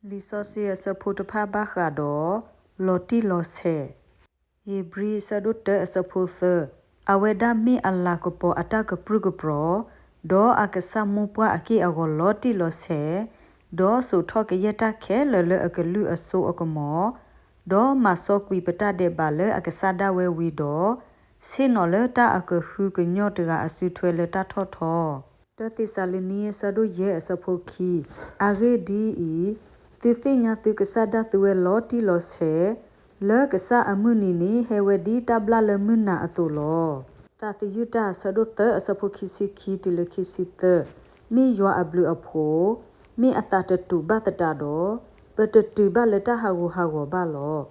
လံာ်စီဆှံအဆၢဖိတဖၣ်ဘၣ်ဃးဒီး လီၤတံၢ်လီၤဆဲး, ဧ့ၤဘြံၤအဆၢဒိၣ်တၢအဆၢဖိသၢ, အဝဲဒၣ်မ့ၢ်အလၤကပီၤအတၢ်ကပြုၢ်ကပြီၤ, ဒီးအကစၢ်မိၢ်ပှၢ်အက့ၢ်အဂီၤလီၤတံၢ်လီၤဆဲး, ဒီးစိာ်ထီၣ်ကယဲၢ်တၢ်ခဲလၢာ်လၢအကလုၢ်အစိအကမီၤ, ဒီးမၤစီကွံာ်ပတၢ်ဒဲးဘးလၢအကစၢ်ဒၣ်ဝဲဝံၤဒီး, ဆ့ၣ်နီၤလၢတၢ်အကဟုကညီၢ်တဂၤအစုထွဲလၢတၢ်ထီၣ်ထီ တၢသ့းစၤလနံအဆၢဒိၣ်ယဲၢ်အဆၢဖိခံ, အဂ့ၢ်ဒ်အံၤ, သုသ့ၣ်ညါသုကစၢ်ဒၣ်သုဝဲလီၤတံၢ်လီၤဆဲး, လၢကစၢ်အမုၢ်နံၤန့ၣ်ဟဲဝဲဒ်တၢ်ဘျၣ်လၢမုၢ်နၤအသိးလီၤ. သးသယုၢ်တၢ်အဆၢဒိၣ်သၢအဆၢဖိခံဆံခံတုၤလၢခံဆံသၢ, မ့ၢ်ယွၤအဘျုးအဖှိၣ်, မ့ၢ်အသးတတူာ်ဘၣ်သတးဒီး, ပတတုၤဘၣ်လၢတၢ်ဟးဂူာ်ဟးဂီၤဘၣ်လီၤ.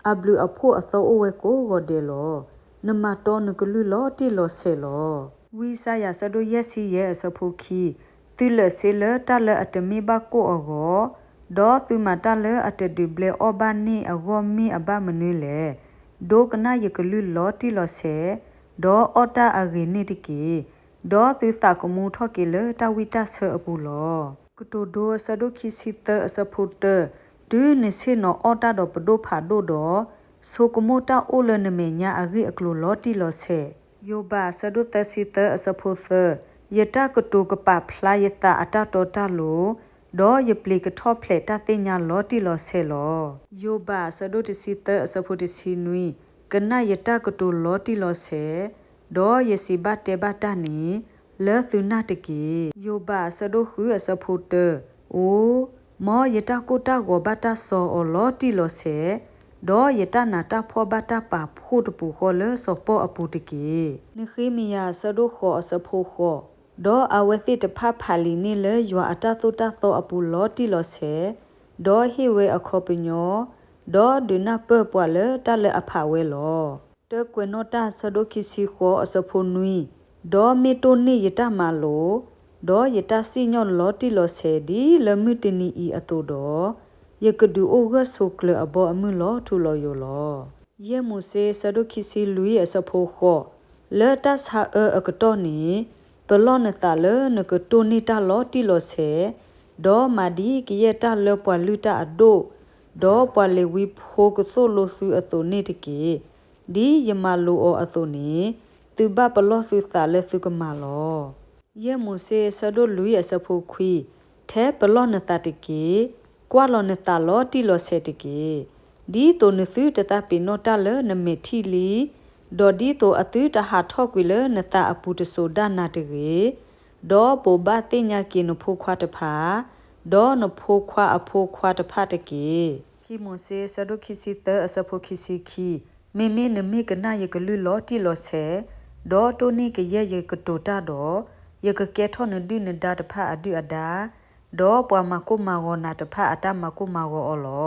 အဘျုးအဖှိၣ်အသီအိၣ်ဝဲကိးဂီၤဒဲးလီၤ. နမၤတီနကလုၢ်လီၤတံၢ်လီၤဆဲးလီၤ. ဝံယၡါယၤအဆၢဒိၣ်ယဲၢ်ဆံယဲၢ်အဆၢဖိခံ, သုလၢာ်စ့လၢတၢ်လၢအတမ့ၢ်ဘၣ်ကိၣ်အဂီၢ်, ဒီးသုမၤတၢ်လၢအတဒုးဘျဲအီၣ်ဘၣ်န့ၣ်အဂီၢ်မ့ၢ်အဘၣ်မနုၤလဲၣ်. ဒိကနၣ်ယကလုၢ်လီၤတံၢ်လီၤဆဲး, ဒီးအီၣ်တၢ်အဂ့ၤန့ၣ်တက့ၢ်. ဒီးသုသးကမူထီၣ်က့ၤလၢတၢ်ဝံၣ်တၢ်ဆၢအပူၤလီၤ. ကတိၤဒိအဆၢဒိၣ်ခံဆံသၢအဆၢဖိတၢ, တုၤနဆ့ၣ်နီၤအီၣ်တၢ်ဒီးပဒိၣ်ဖးဒိၣ်ဒီး, ဆိကမိၣ်တၢ်အိၣ်လၢနမဲာ်ညါအဂ့ၢ်အကျိၤလီၤတံၢ်လီၤဆဲး. ယိၤဘးအဆၢဒိၣ်သၢဆံသၢအဆၢဖိသၢ, ယတၢ်ကတိၤကပာ်ဖျါယသးအတၢ်တီတၢ်လိၤ, ဒီးယပျ့ၤကထီၣ်ဖျဲးတၢ်သ့ၣ်ညါလီၤတံၢ်လီၤဆဲးလီၤ. ယိၤဘးအဆၢဒိၣ်တဆံသၢအဆၢဖိတဆံနွံ, ကနၣ်ယတၢ်ကတိၤလီၤတံၢ်လီၤဆဲး, ဒီးယစံးဘၣ်တဲဘၣ်တၢ်န့ၣ်, လၢသုနၢ်တက့ၢ်. ယိၤဘးအဆၢဒိၣ်ဃုအဆၢဖိတၢ, အိ, မ်ယတၢ်ကိၢ်တၢ်ဂီၤဘၣ်တၢ်စီၤအီၤလီၤတံၢ်လီၤဆဲး, ဒီးယတၢ်နးတၢ်ဖှီၣ်ဘၣ်တၢ်ပာ်ဖှိၣ်တပူၤဃီလၢစီၤပီၣ်အပူၤတက့ၢ်. နဃ့မယၤအဆၢဒိၣ်ဃိးအဆၢဖိဃိး, ဒီးအဝဲသ့ၣ်တဖၣ်ဖးလံာ်န့ၢ်လၢယွၤအတၢ်သိၣ်တၢ်သီအပူၤလီၤတံၢ်လီၤဆဲး, ဒီးဟ့ၣ်ဝဲအခီပညီ, ဒီးဒုးနၢ်ပၢၢ်ပှၤလၢတၢ်လၢအဖးဝဲလီၤ. တၢကွဲးနီၣ်တၢ်အဆၢဒိၣ်ခံဆံဃိးအဆၢဖိနွံ, ဒီးမ့ၢ်တိၢ်န့ၢ်ယတၢ်မၤလိာ်, ဒီးယတၢ်စံၣ်ညီၣ်လီၤတံၢ်လီၤဆဲးဒ်လၢမုၢ်တနံၤအံၤအသိးဒီး, ယကဒုးအိၣ်ဂၢၢ်ဆိးကျၢၤအဘီအမုၢ်လီၤထူလီၤယိာ်လီၤ. ယဲၢ်မိၤၡ့အဆၢဒိၣ်ခံဆံလွံၢ်အဆၢဖိဃိး, လၢတၢ်ဆါအၢအကတီၢ်န့ၣ်, ပလီၢ်နသးလၢနကတိၢ်န့ၢ်တၢ်လီၤတံၢ်လီၤဆဲး, ဒီးမၤဒ်ကယဲၢ်တၢ်လၢပှၤလုၢ်တၢ်အဒိၣ်, ဒီးပှၤလ့ၤဝံဖိကသိၣ်လိသုအသိးန့ၣ်တက့ၢ်. ဒ်ယမၤလိာ်အီၤအသိးန့ၣ်, သုဘၣ်ပလီၢ်သုသးလၢသုကမၤလီၤ. ယဲၢ်မိၤၡ့အဆၢဒိၣ်လွံၢ်အဆၢဖိခွံ, ထဲပလီၢ်နသးတက့ၢ်. ကွၢ်လီၤနသးလီၤတံၢ်လီၤဆဲးတက့ၢ်. ဒ်သိးနသုတသးပ့ၤနီၣ်တၢ်လၢနမဲာ်ထံၣ်လံ, ဒီးဒ်သိးအသုတဟးထီၣ်ကွံာ်လၢနသးအပူၤတစိၤဒၣ်နၤတဂ့ၤ, ဒီးဘိးဘၣ်သ့ၣ်ညါက့ၤနဖိခွါတဖၣ်, ဒီးနဖိခွါအဖိခွါတဖၣ်တက့ၢ်. ခံမိၤၡ့အဆၢဒိၣ်ခံဆံသၢအဆၢဖိခံဆံခံ, မ့မ့ၢ်နမ့ၢ်ကနၣ်ယကလုၢ်လီၤတံၢ်လီၤဆဲး, ဒီးတိၢ်န့ၢ်ကယဲၢ်ယကတိၤတၢ်ဒီး, ယကကဲထီၣ်နဒုၣ်နဒါတဖၣ်အဒုၣ်အဒါ, ဒီးပှၤမၤကိၢ်မၤဂီၤနၤတဖၣ်အတၢ်မၤကိၢ်မၤဂီၤအီၤလီ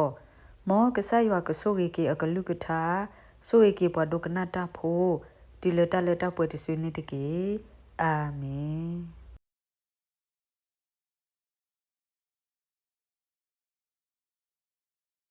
ၤ. မ်ကစၢ်ယွၤကဆိၣ်ဂ့ၤက့ၤအကလုၢ်ကထါ, ဆိၣ်ဂ့ၤက့ၤပှၤဒိကနၣ်တၢ်ဖိ, တုၤလၢတၢ်လၢတၢ်ပှဲၤတစုန့ၣ်တက့ၢ်. အၤမ့ၣ်.